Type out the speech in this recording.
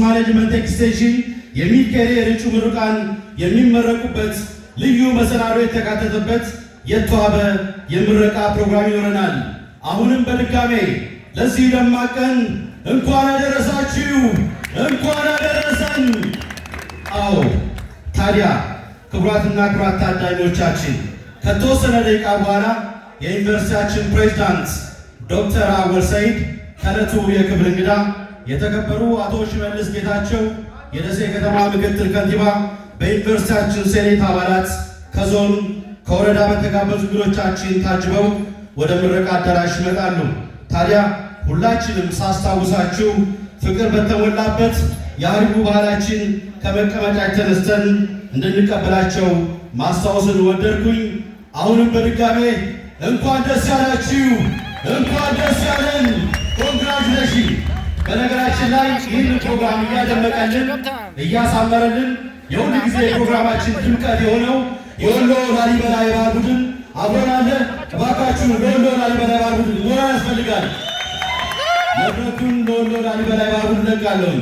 Management Extension የ mid career እጩ ምሩቃን የሚመረቁበት ልዩ መሰናዶ የተካተተበት የተዋበ የምረቃ ፕሮግራም ይኖረናል። አሁንም በድጋሜ ለዚህ ደማቅ ቀን እንኳን አደረሳችሁ፣ እንኳን አደረሰን። አዎ፣ ታዲያ ክቡራትና ክቡራት ታዳሚዎቻችን፣ ከተወሰነ ደቂቃ በኋላ የዩኒቨርሲቲያችን ፕሬዝዳንት ዶክተር አወል ሰይድ ከዕለቱ የክብር እንግዳ የተከበሩ አቶ ሽመልስ ጌታቸው የደሴ ከተማ ምክትል ከንቲባ፣ በዩኒቨርሲቲያችን ሴኔት አባላት፣ ከዞን ከወረዳ በተጋበዙ እንግዶቻችን ታጅበው ወደ ምረቃ አዳራሽ ይመጣሉ። ታዲያ ሁላችንም ሳስታውሳችሁ ፍቅር በተሞላበት የአሪቡ ባህላችን ከመቀመጫችን ተነስተን እንድንቀበላቸው ማስታወስን ወደድኩኝ። አሁንም በድጋሜ እንኳን ደስ ያላችሁ፣ እንኳን ደስ ያለን። Congratulation። በነገራችን ላይ ይህን ፕሮግራም እያደመቀልን እያሳመረልን የሁል ጊዜ የፕሮግራማችን ድምቀት የሆነው የወሎ ላሊበላ የባህል ቡድን አብሮን አለ። እባካችሁ ለወሎ ላሊበላ የባህል ቡድን ሞራል ያስፈልጋል። መድረኩን ለወሎ ላሊበላ የባህል ቡድን ለቃለሁኝ።